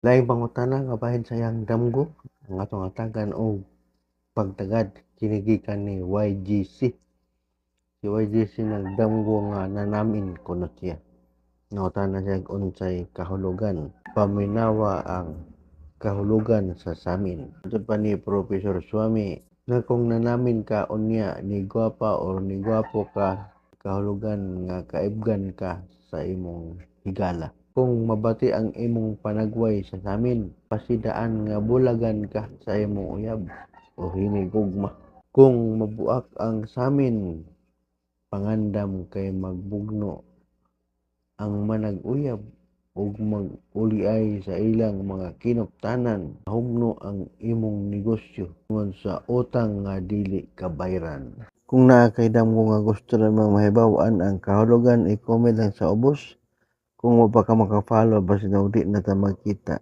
Laing pangutana nga bahin sa iyang damgo ang atong hatagan og pagtagad kini gikan ni YGC. Si YGC nagdamgo nga nanamin kuno siya. Nangutana siya unsay kahulugan. Paminawa ang kahulugan sa samin. Matod pa ni Professor Swami nga kung nanamin ka unya ni gwapa or ni gwapo ka, kahulugan nga kaibgan ka sa imong higala. Kung mabati ang imong panagway sa samin, pasidaan nga bulagan ka sa imong uyab o hinigugma. Kung mabuak ang samin, pangandam kay magbugno ang manag-uyab ug mag-uliay sa ilang mga kinuptanan. Mahugno ang imong negosyo tungod sa utang nga dili kabayran. Kung naa kay damgo nga gusto nimong mahibaw-an ang kahulugan, i-comment lang sa ubos. Kung wa pa ka maka-follow, basin og di na ta magkita.